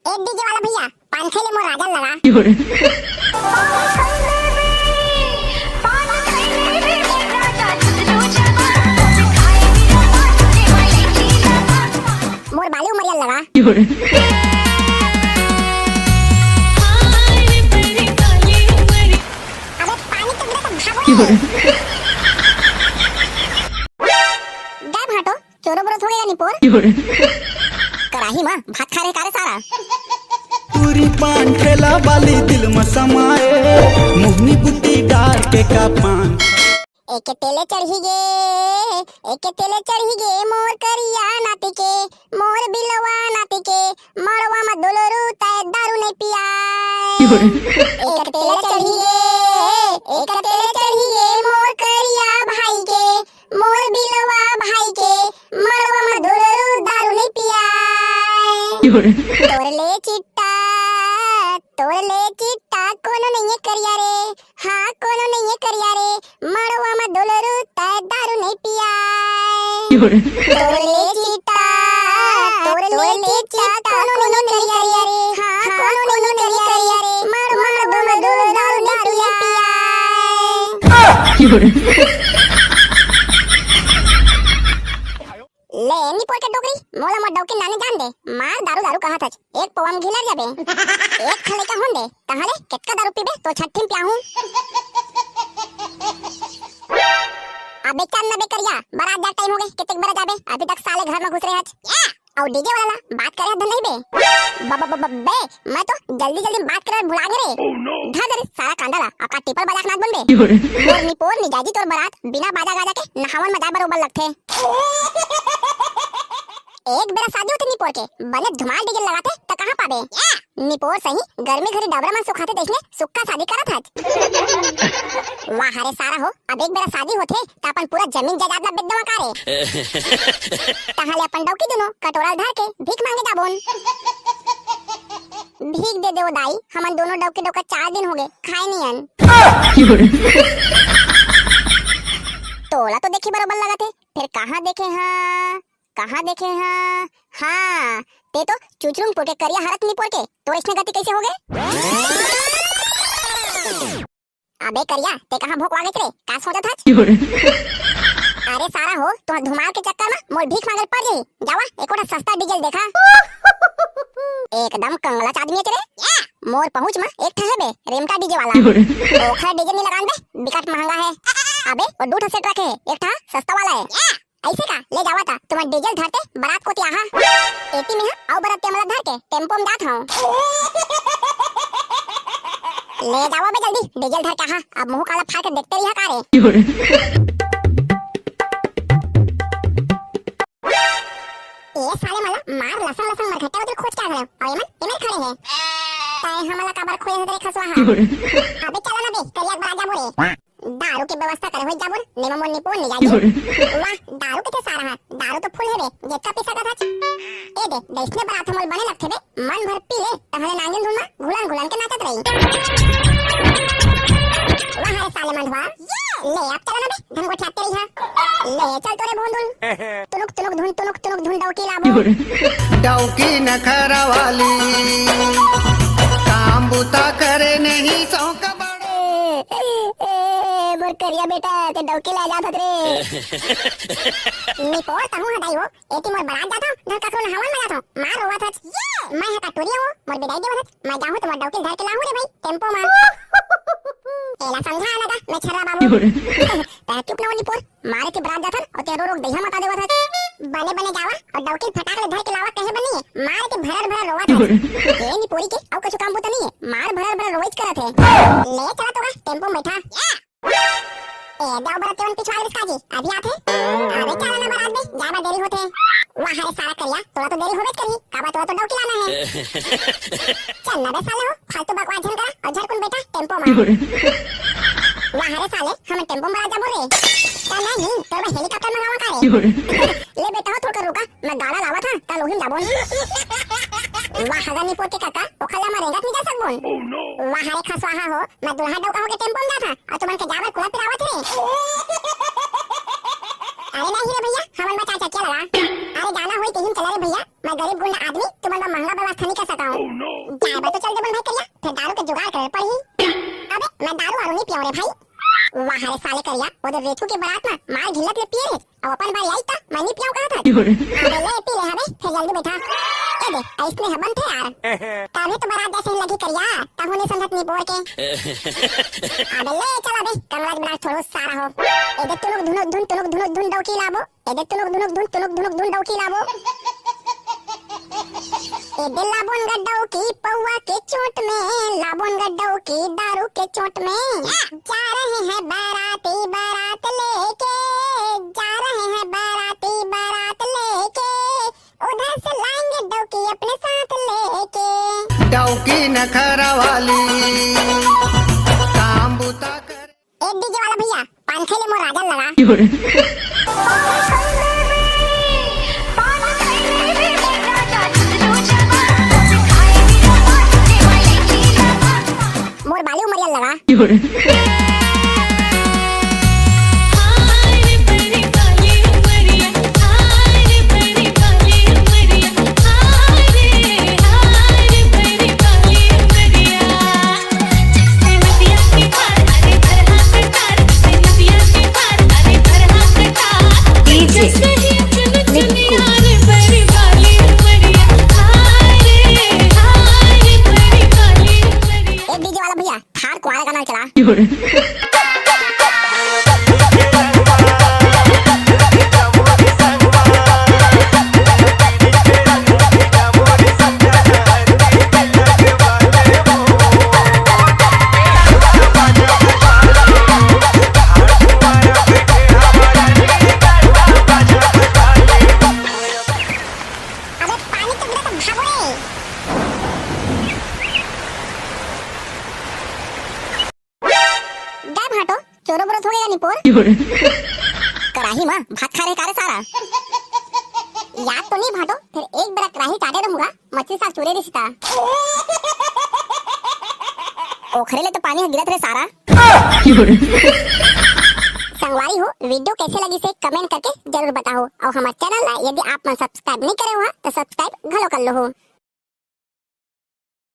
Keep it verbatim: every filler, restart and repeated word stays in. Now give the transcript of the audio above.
ए DJ वाला भैया, पान खइले मोर राजा ल लगा। मोर बाली उमरिया ल लगा। अबे पानी तो गिरा तो भागो रे। गए भाटो, चोरो बोरो थोड़े निपोर। कराही म भात खा रहे का रे सारा। पूरी पान ठेला वाली दिल म समाए, मोहनी बुटी डार के का पान। एक तेले चढ़ी गे, एक तेले चढ़ी गे मोर करिया नाती के, मोर बिलवा नाती के, मड़वा म दुलरू तय दारू नहीं पियाए। एक तेले चढ़ी गे, एक तेले चढ़ी गे मोर करिया भाई के, मोर बिलवा भाई के, मड़वा म दुलरू दारू नहीं पियाए। तोर ले चिट्टा, तोर ले चिट्टा कोनो नहीं है करिया रे, हाँ कोनो नहीं है करिया रे, मड़वा म दुलरू तय दारू नहीं पियाए। तोर ले चिट्टा, तोर ले चिट्टा कोनो नहीं करिया रे, हाँ कोनो नहीं करिया रे, मड़वा म दुलरू दारू नहीं पियाए। ले निपोर के डोकरी, मोला मोर डौकी नानी जान दे, मार दारू दारू कहत हच, एक पवा म घिलर जाबे। एक ठन लइका होन दे, तहां ले केतका दारू पीबे, तो छट्ठी म पियाहूं। अबे चल न बे करिया, बरात जाए टाइम हो गए, केतेक बेरा जाबे, अभी तक साले घर म घुस रहे हच। अउ डीजे वाला ला बात करे हद नहीं बे। ब-, ब-, ब-, ब-, बे, मैं तो जल्दी जल्दी बात करे भुला गे रे। धर दे रे सारा कांदा ला, अब का टिपल बजा के नाच बनबे। मोर निपोर निजाजी तोर बरात बिना बाजा गाजा के नहावन म जाए बरोबर लगथे। एक बेरा शादी होथे निपोर के, बने धुमाल डीजे लगाथे, त कहाँ पाबे? निपोर सही, गर्मी घरी डबरा मन सुखाथे, तइसने सुक्खा शादी करत हच। वाह रे सारा हो, अब एक बेरा शादी होथे, त अपन पूरा जमीन जायदाद ला बेच देवा का रे? तहां ले अपन डौकी दुनो कटोरा ल धर के भीख मांगे जाबोन। भीख दे देव दाई, हमन दोनों डौकी डौका चार दिन हो गए, खाए नहीं अन। तोला तो देखी बरोबर लगत हे, फिर कहाँ देखे हाँ, कहाँ देखे हाँ? हाँ, ते तो चुचरुंगपुर के करिया हरत निपोर के, तोर इसने गति कैसे हो गए? अबे करिया, ते कहाँ भोकवा गेच रे? का सोचत हच? अरे सारा हो, तुहा धुमाल के चक्कर म मोर भीख मांगल पड़ जाही। जावा, एको ठा सस्ता डीजे ल देखा। एकदम कंगलाच आदमी हे रे। मोर पहुंच म एक ठा हे बे, रेमटा डीजे वाला। ओखर डीजे नी लगान बे, बिकट महंगा हे। अबे, वो दू ठा सेट रखे हे, एक ठा सस्ता वाला हे। ऐसे का ले जावा ता तुम्हार डीजे ल धरते बरात कोती आहा। एती में हा अउ बरात के मला धर के टेम्पो में जात हूँ। ले जावा बे जल्दी डीजे ल धर के आहा। अब मुंह काला फाड़ के देखते रहिया का रे। ए साले मला मार लसन लसन मरघट्टा उधर खोज के आ गए। और एमन एमन खड़े हैं। तय हमला काबर खोए हदरे खसवा हा। अबे चला ना बे करिया बरात जाबो रे। दारू के व्यवस्था करे होई जाबो, नेमा मोर निपोर नहीं जाई। वाह, दारू के थे सारा हा, दारू तो फुल हे बे, जेतका पी सकत हच। ए दे, जइसने बरात हमल बने लगथे बे, मन भर पी ले, तहले नागिन धुन मा घुलन घुलन के नाचत रही। वाह रे साले मंधवा, ले अब चल ना बे, धन गोठियात रही हा। ले चल तोरे भोंदुल। तुनुक तुनुक धुन, तुनुक तुनुक धुन डौकी लाबो। डौकी नखरा वाली, काम बुता करे नहीं सौंक बड़ो। ए, ए, मोर करिया बेटा, ते डौकी ले जात हत रे। निपोर तहूं हदाई हो, एती मोर बरात जात हो, धर ककरो नहावन में जात हो, मार रोवत हच। मैं ह कटोरिया हो, मोर बिदाई देवत हच, मैं जाहूं तो मोर डौकी धर के लाहूं रे भाई, टेम्पो में। एला समझा लगा, मैं छर्रा बाबू। तै चुप ना हो निपोर, मारे के बरात जाथन, अउ ते रो रो के दहिया मता देवत हच। बने बने जावा, अउ डौकी फटाक ले धर के लावा कहे बनी, मारे के भरर भरर रोवत हच। ए निपोरी के, अउ कुछ काम बुता नहीं है, मार भरर भरर रोइच करत है। ले चला तो का, टेम्पो में बैठा। ए, दे बरात तेवन पिछवा रिस्का जी, अभी आथे। अबे चला ना बरात में, जाए बर देरी होथे। वाह रे सारा करिया, तोला तो देरी होबेच करही, काबर तोला तो डौकी लाना है। चल ना बे साले हो, फालतू बकवास झन करा, अउ झटकुन बैठा टेम्पो में। वाह रे साले, हमन टेम्पो में बरात जाबो रे। ता नहीं, तोर बर हेलीकॉप्टर मंगावा का रे? ले बेटा हो, थोड़ा रुका, मैं गाड़ा लावत हंव, ता लोहिन जाबोन। वाह गा निपोर के कका, ओखर ला मैं रेंगत नहीं जा सकबोन। वाह रे खसवाहा हो, मैं दुल्हा डौका होके टेम्पो में जात हंव, अउ तुमन के जाबर कुला पिरावत रे। अरे नहीं रे भैया, हमन बर चार चकिया लगा। अरे जाना होई तेहिन चला रे भैया, मैं गरीब गुंडा आदमी, तुमन बर महंगा व्यवस्था नहीं कर सकंव। जाए बर तो चल देबन भाई करिया, फेर दारू के जुगाड़ करे पड़ही। अबे मैं दारू वारू नहीं पियंव रे भाई। वाह रे साले करिया, वो दे रेछू के बारात में मार घिल्लत ले पिए रे, अब अपन बारी आई त मैं नहीं पियंव कहा था। अबे ले पी ले हबे, फेर जल्दी बैठा। ए दे, ऐसने हबन थे यार। तभी तो बारात जैसे ही लगी करिया, तब उन्हें संगत नहीं बोल के। अबे ले चल अबे, कमराज बड़ा छोड़ो सारा हो। ए दे तुनुक धुनुक धुन, तुनुक धुनुक धुन डौकी लाबो। ए दे तुनुक धुनुक धुन, तुनुक धुनुक धुन डौकी लाबो। ए दे लाबोन गड्डौ की पौवा के चोट में, लाबोन गड्डौ की दारू के चोट में। जा रहे हैं बाराती बारात लेके, जा रहे हैं बाराती बारात लेके, उधर से लाएंगे डौकी अपने साथ लेके। डौकी नखरा वाली, काम बुता कर। ए डीजे वाला भैया, पान खैले मोर राजा लगा। मोर बाली उमरिया लगा। ए डीजे वाला भैया, थार कुआरा गाना चला। अबे पानी तो गिरा तो भागो रे। गए भांटो, चोरो बोरो थोड़े निपोर। कराही माँ भात खा रहे कारे सारा। याद तो नहीं भांटो, फेर एक बेरा कराही चाटे रहूंगा, मछली सार चूरे रिश्ता। ओखरे ले तो पानी ह गिरत रहे सारा। संगवारी हो, वीडियो कैसे लगिस हे कमेंट करके जरूर बताओ, और हमारे चैनल ला यदि आप मन सब्सक्राइब नहीं करे हो तो सब्सक्राइब घलो कर लो हो।